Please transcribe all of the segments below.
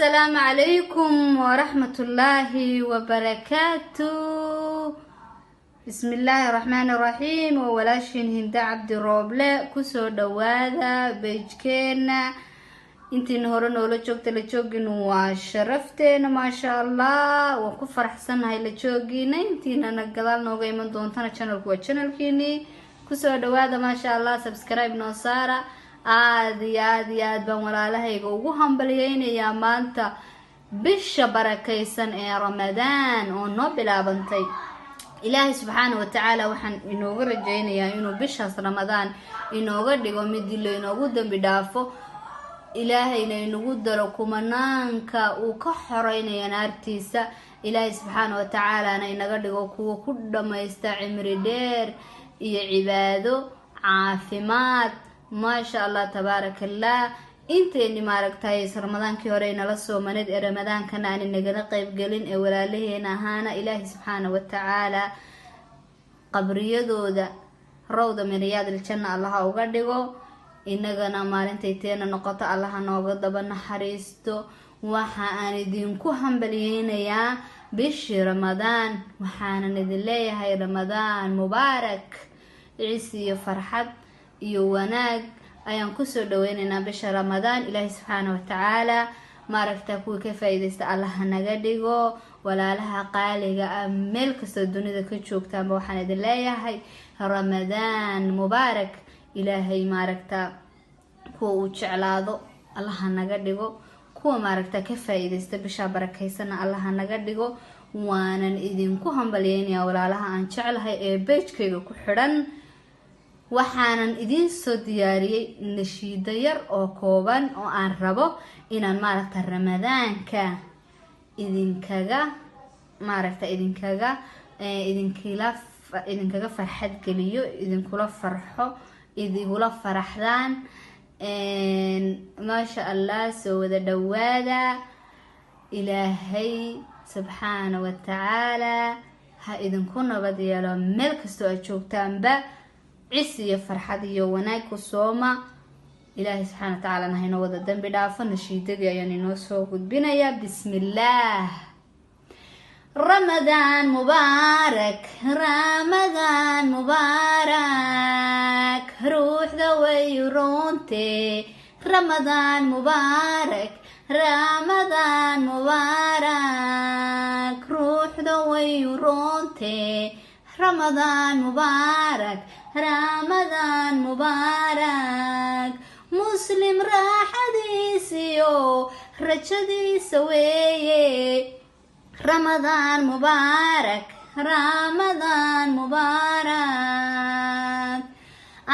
Asalaamu calaykum waraxmatullaahi wabarakaatu. Bismi illaahi raxmaani raxiim. Waa walaashiin Hinda Cabdi Rooble. Kusoo dhawaada page-keena. Intiina hore noola joogta, la jooginu waa sharafteena, maasha Allah, waan ku faraxsanahay la joogiina. Intiinana gadaal nooga iman doontana, channelku waa channelkiinii, kusoo dhawaada, maasha Allah. Subscribe noo saara. Aada iyo aada iyo aada baan walaalahayga ugu hambalyeynayaa maanta bisha barakaysan ee Ramadaan oo noo bilaabantay. Ilaahay subxaana watacaala waxaan inooga rajeynayaa inuu bishaas Ramadaan inooga dhigo midii la inoogu dambi dhaafo, Ilaahayna inagu daro kumanaanka uu ka xoreynaya naartiisa. Ilaahay subxaana watacaalana inaga dhigo kuwa ku dhammaysta cimri dheer iyo cibaado, caafimaad, maasha Allah, tabaaraka Allah. Intayni maaragtay Ramadaankii hore inala soomaneed ee Ramadaankana aan inagala qeybgelin ee walaalaheena ahaana, Ilaahay subxaana watacaala qabriyadooda rawda min riyaad iljanna Allaha uga dhigo. Inagana maalintay teena noqoto Allaha nooga daba naxariisto. Waxa aan idinku hambalyeynayaa bishii Ramadaan, waxaanan idin leeyahay Ramadaan mubaarak. Ciisi iyo farxad iyo wanaag ayaan kusoo dhaweyneynaa bisha Ramadaan. Ilaahay subxaana watacaala maaragta kuwii ka faa-iideysta Allaha naga dhigo. Walaalaha qaaliga ah meel kastoo dunida ka joogtaanba, waxaan idin leeyahay Ramadaan mubaarak. Ilaahay maaragta kuwa uu jeclaado Allaha naga dhigo, kuwa maaragta ka faa-iideysta bishaa barakaysana Allaha naga dhigo. Waanan idinku hambalyeynayaa walaalaha aan jeclahay ee page-kayga ku xidhan. Waxaanan idiin soo diyaariyey nashiido yar oo kooban oo aan rabo inaan maaragta Ramadaanka idinkaga maaragta idinkaga idinkila idinkaga farxad geliyo, idinkula farxo, idigula faraxdaan, maasha Allah. Soo wada dhawaada. Ilaahay subxaana wa tacaala ha idinku nabad yeelo meel kastoo aad joogtaanba. Cis iyo farxad iyo wanaag ku sooma. Ilaahay subxana wa tacaalana haynoo wada dambi dhaafo. Nashiidadii ayaan inoo soo gudbinayaa. Bismillaah. Ramadaan mubaarak, Ramadaan mubaarak, ruuxda way roonte. Ramadaan mubaarak, Ramadaan mubaarak, ruuxda way roonte. Ramadaan mubaarak, Ramadaan mubaarak, Muslim raaxadiisiyo rajadiisa weeye. Ramadaan mubaarak, Ramadaan mubaarak,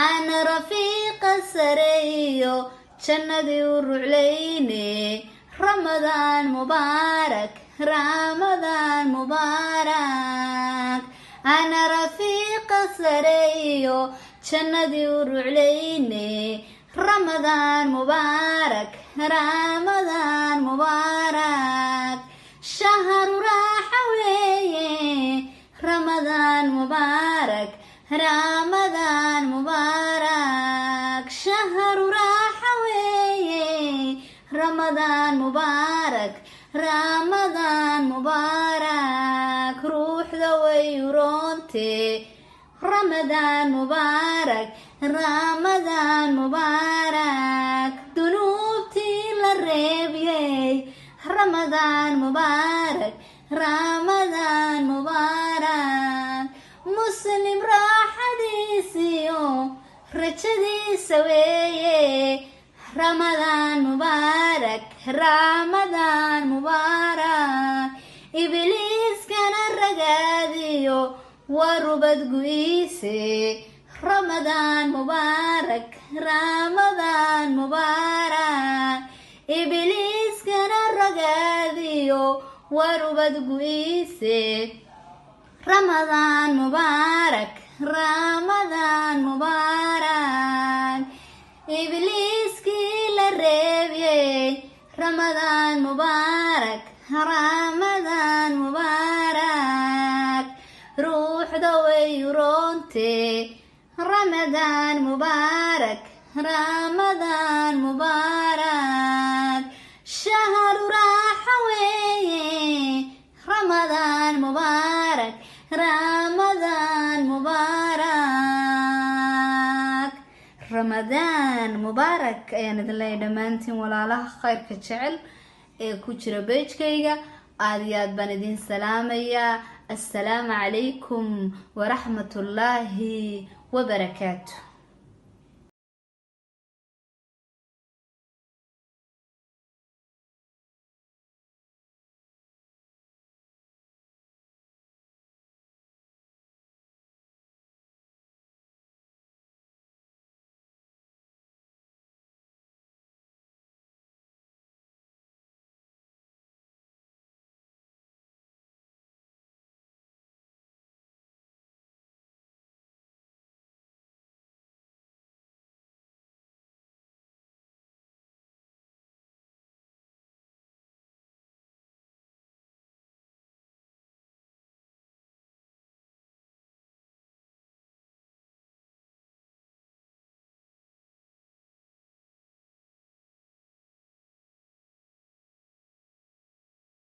aan rafiiqa sareeyo jannadii u ruclayne. Ramadaan mubaarak, Ramadaan mubaarak, ana rafiiqa sareeyo jannadii u ruclayne. Ramadaan mubaarak, Ramadaan mubaarak, shahru raaxa weeye. Ramadaan mubaarak, Ramadaan mubaarak, shahru raaxa weeye. Ramadaan mubaarak, Ramadaan mubaarak, ruuxda way uroonte. Ramadaan mubaarak, Ramadaan mubaarak, dunuubtii la reebiyey. Ramadaan mubaarak, Ramadaan mubaarak, Muslim raaxadiisiyo rajadiisa weeye. Ramadaan mubaarak, Ramadaan mubaarak, Ibliiskana ragaadiyo waa rubad gu-iise. Ramadaan mubaarak, Ramadaan mubaarak, Ibliiskana ragaadiyo waa rubad gu-iise. Ramadaan mubaarak, Ramadaan mubaarak, Ibliiskii la reebiyey. Ramadaan mubaarak, Ramadaan mubaarak, ruuxda way uroonte. Ramadaan mubaarak, Ramadaan mubaarak, shahru. Waxa weeye Ramadaan mubaarak, Ramadaan mubaarak, Ramadaan mubaarak ayaan idin leeyahay dhammaantiin walaalaha khayrka jecel ee ku jira page-kayga. Aada iyo aad baan idin salaamayaa. Assalaamu calaykum waraxmatullaahi wabarakaatu.